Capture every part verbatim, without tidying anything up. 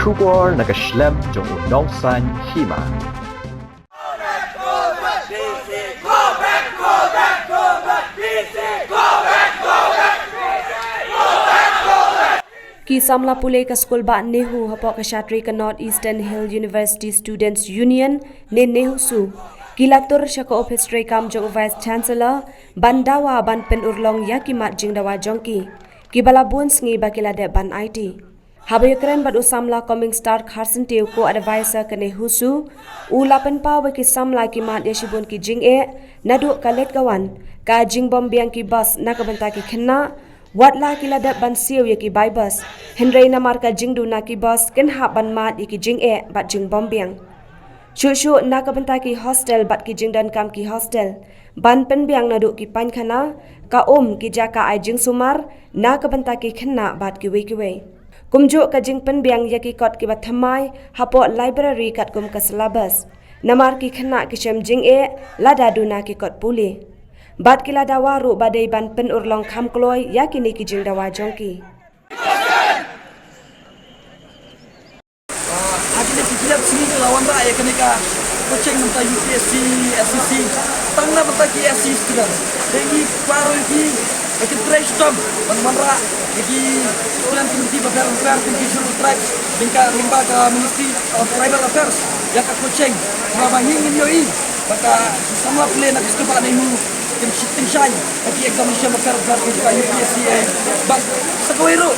Khubor na ka shlem jong u nongsan hima. Ki samla pule ka skul bah NEHU hapoh ka shatri ka North Eastern Hill University Students Union ne NEHUSU ki la tur sha ka ophis treikam jong u Vice Chancellor ban dawa ban pynurlong ïa ki mat jingdawa jong ki, kiba la bun sngi ba ki la dep ban aiti. Haba ïakren bad u samla Coming Star Kharsyntiew, ko-advisor ka NEHUSU, u la pynpaw ba ki samla ki mad ïa shibun ki jingeh naduh ka leit ka wan, ka jingbym biang ki bus na ka bynta ki khynnah, wat la ki la dep ban siew ïa ki bai bus, hynrei namar ka jingduna ki bus kin hap ban mad ïa ki jingeh bad jingbym biang. Shuh shuh na ka bynta ki hostel bad ki jingdonkam ki hostel, ban pynbiang naduh ki painkhana, ka um, ki jaka ai jingsumar na ka bynta ki khynnah bad kiwei kiwei. Kumjuh ka jingpynbiang ïa ki kot kiba thymmai hapoh library katkum ka syllabus, namar ki khynnah ki shem jingeh lada duna ki kot pule. Bad ki la dawa ruh ba dei ban pynurlong kham kloi ïa kine ki jingdawa jong ki. Ah, ha kine ki khyndiat sngi ki la wanrah ïa kane ka coaching na ka U P S C, S C C, tang na bynta ki S C student. Te ngi kwah ruh ïa ki, ïa ki trei shitom ban wanrah ïa ki student community bapher bapher kum ki Scheduled Tribes, lyngba, lyngba ka Ministry of Tribal Affairs ïa ka coaching. Namar ba ngi ngin ïohi ba ka samla pule na ka skul bah NEHU kin shim, kin shai ha ki examination bapher bapher kum ka U P S C, eh, bad sa kawei ruh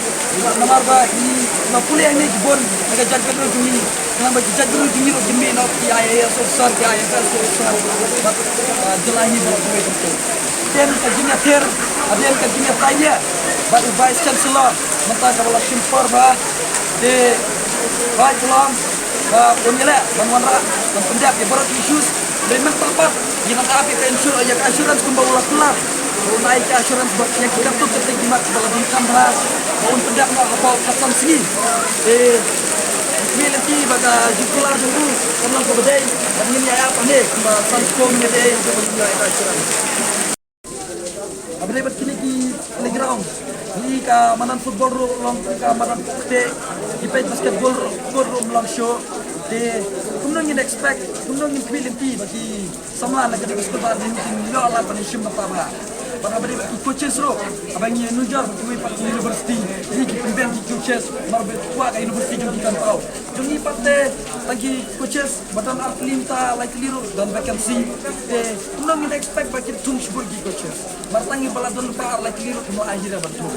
namar ba ki samla pule hangne ki bun na ka jaitbynriew jong ngi, namar ba ki jaitbynriew jong ngi ruh kin mih noh ki I A S officer, ki I F S officer, bad, ah, jylla hi baroh kawei kumto. Hadien ka jingïathir, hadien ka jingïatai bad u Vice Chancellor mynta kaba la shim por bha, te ba ka long ba un ïaleh ban wanrah ban pyndep ïa baroh ki issues. Hynrei mynta pat ngi nang ap ïa ka insur-, ïa ka assurance kumba u la kular. Un ai ka assurance ba ïa ki katto katne ki mat kiba la donkam bha ba un pyndep noh hapoh ka san sngi. Te ngi lynti ba ka jingkular jong u kan long kaba dei, ba ngin ïa ap hangne kumba san shiphew minit eh, haduh ba ngin ïa ai ka assurance. Haba dei bad kine ki playground, ngi ka madan football ruh long, ka madan teh, ki peit basketball ruh, football ruh long shuh. Te kumno ngin expect, kumno ngin khmih lynti ba ki samla na kane ka skul bah NEHU kin ïoh lad ban ïashim bynta bha. Bad haba dei bad ki coaches ruh, haba ngi ïanujor bad kiwei pat ki university, ngi ki pynbeit ki coaches, namar ba kwah ka university jong ki kan paw. Jong ngi pat te tang ki coaches ba don ar tylli, mynta lai tylli ruh don vacancy. Te kumno ngin expect ba kin thung shibun ki coaches? Namar tang ngi ba la don lypa ar lai tylli ruh kumno ai hi ruh ban thung.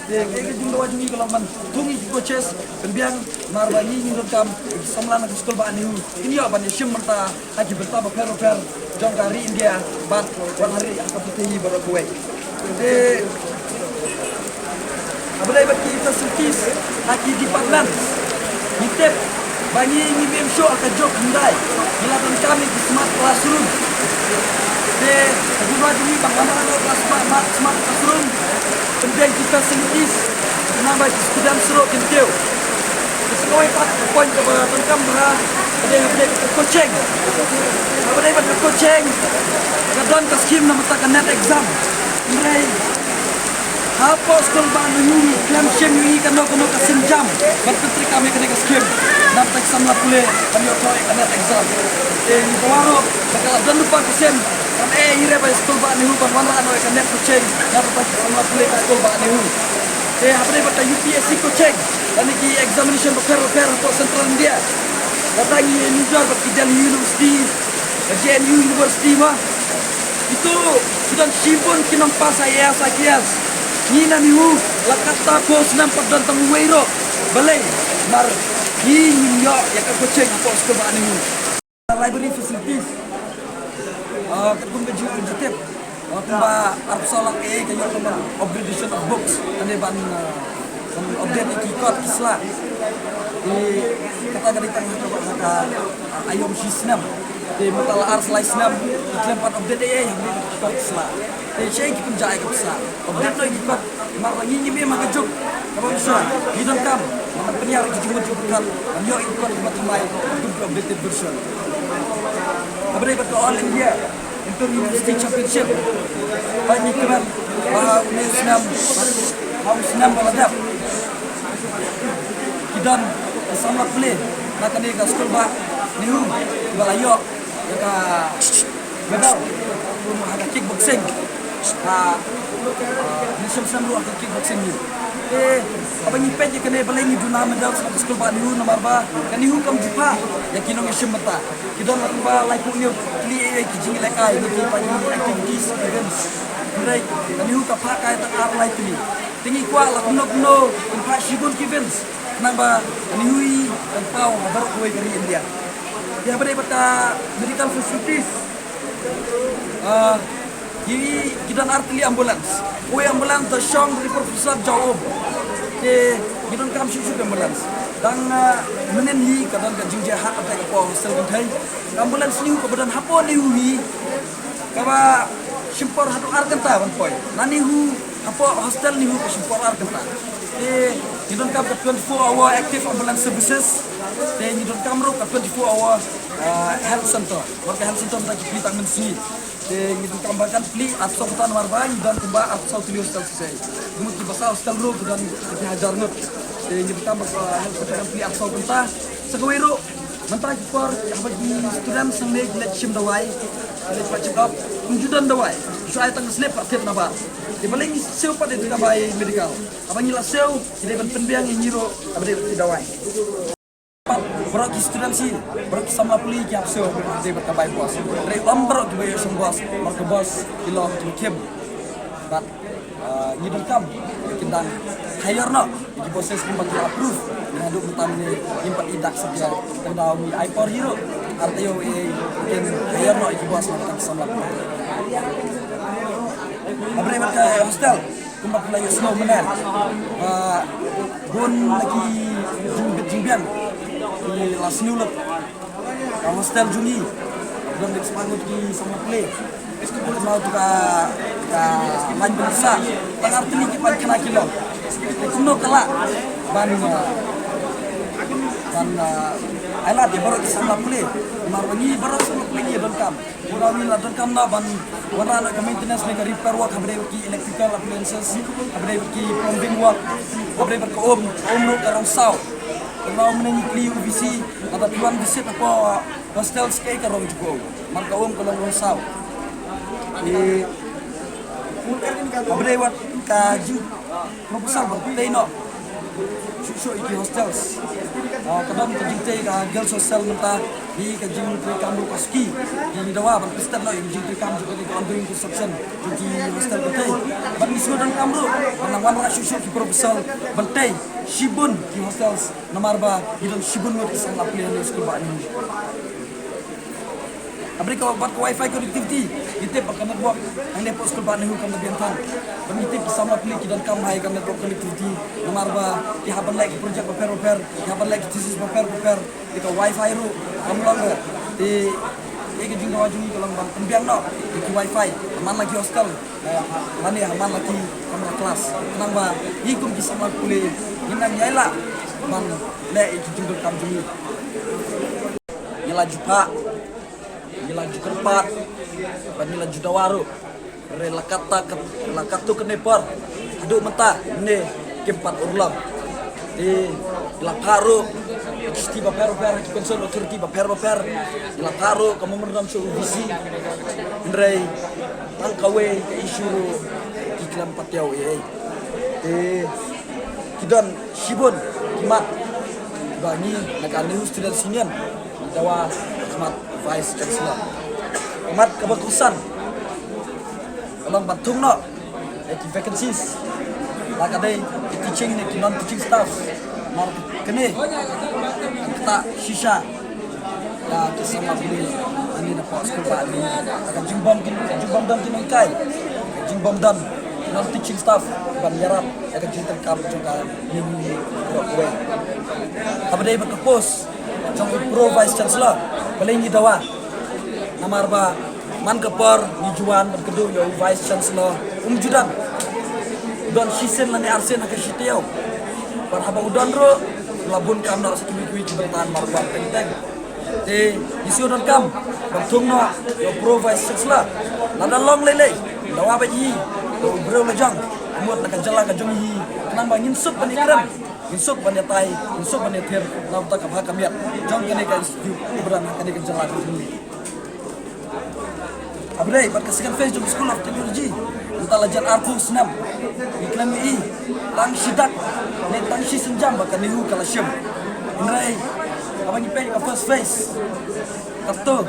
Te ka jingdawa jong ngi ka long ban thung ïa ki coaches pynbiang, namar ba ngi ngin donkam ki samla na ka skul bah NEHU kin ïoh ban ïashim bynta ha ki bynta bapher bapher jong ka ri India bad wat ha ri ha ka pyrthei baroh kawei. Te haba dei bad ki facilities ha ki departments, ngi tip ba ngi ngim im shuh ha ka juk hyndai ngi la donkam ïa ki smart classroom. Te ka jingdawa jong ngi ba kan wanrah noh ka smart, smart, smart classroom, pynbiang ki facilities, namar ba ki students ruh kin kiew. Te sa kawei pat ka point kaba donkam bha ka dei haba dei bad ka coaching. Haba dei bad ka coaching, ka don ka scheme na bynta ka NET exam. Hynrei hapoh skul bah NEHU ngi khlem shim ïa kano kano ka sienjam ban pyntreikam ïa kane ka scheme na bynta ki samla pule ban ïoh thoh ïa ka NET exam. Te ngi kwah ruh ba ka la don lypa ka sien, kan eh hi ruh ba skul bah NEHU ban wanrah noh ïa ka NET coaching na bynta ki samla pule ka skul bah NEHU. Te haba dei bad ka U P S C coaching lane ki examination bapher bapher hapoh Central India, lada ngi ïanujor bad ki Delhi University, ka J N U University ma, kito ki don shibun ki nongpass I A S, I P S. Ngi na NEHU la katta phew snem pat don tang uwei ruh. Balei? Namar ngi ngim ïoh ïa ka coaching hapoh skul bah NEHU. Library facilities, ah, katkum ka jingtip, ah, kumba arphew saw lak eh ka ïoh ka ban upgradation of books, lane ban, ah, ban update ïa ki kot ki sla. Te kata ka dei tang ha ka, ha ka, ah, aïom shi snem. Te mynta la ar lai snem ki khlem pat update eh ïa ki kot ki sla. Te shaei ki pynjah ïa ka pisa? Update noh ïa ki kot. Namar ba ngi ngim im ha ka juk kaba mynshuwa. Ngi donkam ban pynïar ïa ki jingmut jingpyrkhat ban ïoh ïa ki kot kiba thymmai, ki updated version. Haba dei bad ka All India Inter University Championship, ba ngi kren ba ha une u snem, ha u snem ba la dep, ki don Samla pule na kane ka skul ba NEHU ba la ïoh ïa ka medal ha ka kickboxing. Ha ngi shem shem ruh ha ka kickboxing ni. Te haba ngi peit ïa kane balei ngi duna medal sha ka skul ba NEHU namar ba ka NEHU kam ju phah ïa ki nongïashim bynta. Ki don la kumba laiphew hynñiew tylli ki jingïalehkai, ki activities, events. Hynrei ka NEHU ka phah kai tang ar lai tylli. Te ngi kwah la kumno kumno kin phah shibun ki events. Khnang ba NEHU kan paw ha baroh kawei ka ri India. Ïa ba dei bad ka medical facilities. Ah, ki, ki don ar tylli ambulance. Kawei ambulance da shong da Professor Jaob. Te ngi donkam shuh shuh ambulance. Dang, ah, mynnin hi ka don ka jingjia heart attack hapoh hostel kynthei. Ka ambulance NEHU kaba don hapoh NEHU hi kaba shim por haduh ar kynta ban poi. Na NEHU hapoh hostel NEHU ka shim por ar kynta. Te ngi donkam ka twenty-four hour active ambulance services. Te ngi donkam ruh ka twenty-four hour, ah, health center. Bad ka health center mynta ki plie tang mynsngi. Te ngi donkam ba kan plie arphew saw kynta namar ba ngi don kumba arphew saw tylli hostel shisha. Kumta kiba sah hostel ruh ki don ki hajar ngut. Te ngi donkam ba ka health center kan plie arphew saw kynta. Sa kawei ruh mynta ki por haba ki student hangne ki leit shim dawai, ki leit pat check up, ym ju don dawai. Shu ai tang ka slip pat thied na bar. Te balei ngi siew pat ïa ka bai medical. Haba ngi la siew ki dei ban pynbiang ïa ngi ruh haba dei ki dawai. Baroh ki student shi, baroh ki samla pule ki hap siew, dei bad ka bai bus. Hynrei ym baroh kiba ïoh shong bus, namar ka bus ki long kiba khim. Bad, ah, ngi donkam kin dang hire noh ïa ki buses kumba ki approve. Naduh mynta ngim pat i dak satia, tang daw ngi ai por hi ruh. Ar taïew ei kin hire noh ïa ki bus na ka bynta ki samla pule. Haba dei bad ka hostel. Kumba phi la ïohsngew mynne ba bun na ki jingbit jingbiang ki la sniew lut. Ka hostel jong ngi don dei spah ngut ki samla pule. Kumba tu ka, ka lain pynsa tang ar tylli ki paid khana ki long. Te kumno ka lah ban, ban, ah, ai lad ïa baroh ki samla pule. Namar ba ngi baroh samla pule ngi donkam. Kumba ngi la donkam na ban wanrah noh ka maintenance ne ka repair work, haba dei ki electrical appliances, haba dei ki plumbing work, haba dei ka um, ka um ruh ka rong saw. Kumba mynne ngi kylli u V C, lada phi wan visit hapoh hostel skei ka rong jukut. Namar ka um ka long rong saw. Te haba dei wat ka jing proposal ban tei noh shuh shuh ïa ki hostels. Ah, ka don ka jingtei ka girls hostel mynta, hi ka jingtreikam ruh ka suki. Ngi dawa ban pynstet noh ïa ka jingtreikam jong ka ongoing construction jong ki hostel kynthei. Bad ngi sngewdonkam ruh ban nang wanrah shuh shuh ki proposal ban tei shibun ki hostels namar ba ngi don shibun ngut ki samla pule ha skul ba ngi. Haba dei ka bad ka wifi connectivity, ngi tip ba ka network hangne hapoh skul ba NEHU kam da biang than. Bad ngi tip ki samla pule ki donkam bha ïa ka network connectivity namar ba ki hap ban leh ki project bapher bapher, ki hap ban leh ki thesis bapher bapher. Te ka wifi ruh kam long re. Te, te ka jingdawa jong ngi ka long ban pynbiang noh ïa ki wifi ha man la ki hostel, eh, lane ha man la ki kamra class. Khnang ba ngi kum ki samla pule ngin nang ïai lah ban leh ïa ki jingdonkam jong ngi. Ngi la ju phah, ngi la ju kyrpad, bad ngi la ju dawa ruh. Hynrei la katta kat, la katto katne por haduh mynta ne kim pat urlong. Te ngi la phah ruh ki shithi bapher bapher ha ki concerned authority bapher bapher. Ngi la phah ruh ka memorandum sha u V C. Hynrei tang kawei ka issue ruh ki khlem pat ïoh ei ei. Te ki don shibun ki mat ba ngi na ka NEHU Students' Union ngi dawa ha khmat Vice Chancellor. Ka mat kaba kongsan ka long ban thung noh ïa ki vacancies, la ka dei ki teaching ne ki non teaching staff. Namar kane ka ktah shisha ïa ki samla pule hangne hapoh skul ba ngi. Ka jingbym, ka jingbym don ki nonghikai, ka jingbym don non teaching staff ban ïarap ïa ka jingtrei kam jong ka NEHU baroh kawei. Haba dei bad ka post jong u Pro Vice Chancellor, balei ngi dawa? Namar ba man ka por ngi ju wan ban kynduh ïa u Vice Chancellor um ju don. U don shisien lane arsien ha ka shi taïew. Bad haba u don ruh u la bun kam noh sa kiwei kiwei ki bynta namar u wan teng teng. Te ngi shu donkam ban thung noh ïa u Pro Vice Chancellor. Lada long lei lei, dawa bad hi ïa u briew la jong, ka mut na ka jylla ka jong hi, khnang ba ngin suk ban ïakren. Ngin suk ban ïatai, ngin suk ban ïathir na ka bynta ka bha ka miat jong kane ka institute, kaba don ha kane ka jylla ka jong ngi. Hynrei bad ka second phase jong School of Technology, mynta la jan arphew snem, ngi khlem ïohi tang shi dak ne tang shi sienjam ba ka NEHU ka la shim. Hynrei haba ngi peit ka first phase, kato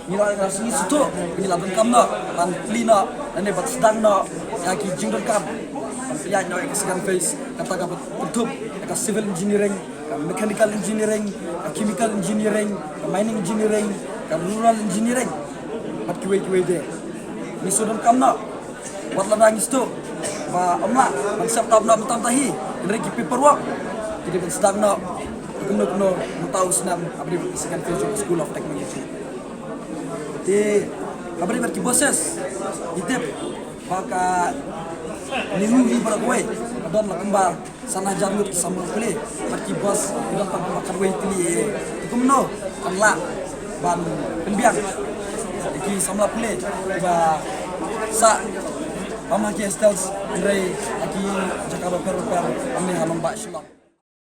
ngi la, ngi la sngewthuh, ngi la donkam noh ban plie noh lane ban sdang noh ïa ki jingdonkam ban pynïaid noh ïa ka second phase, kata ka pynthut ïa ka civil engineering, ka mechanical engineering, ka chemical engineering, ka mining engineering, ka rural engineering bad kiwei kiwei de. Ngi sngewdonkam noh, wat lada ngi sngewthuh ba ym lah ban sdang noh mynta mynta hi, hynrei ki paperwork ki dei ban sdang noh kumno kumno mynta u snem, haba dei ka second phase jong School of Technology. Te haba dei bad ki buses, ngi tip ba ka NEHU hi baroh kawei ka don la kumba san hajar ngut ki samla pule, bad ki bus ki don tang kumba khatwei tylli. Te kumno kan lah ban pynbiang ïa ki samla pule kiba sah bam ha ki hostels, hynrei ha ki jaka bapher bapher hangne ha nongbah Shillong.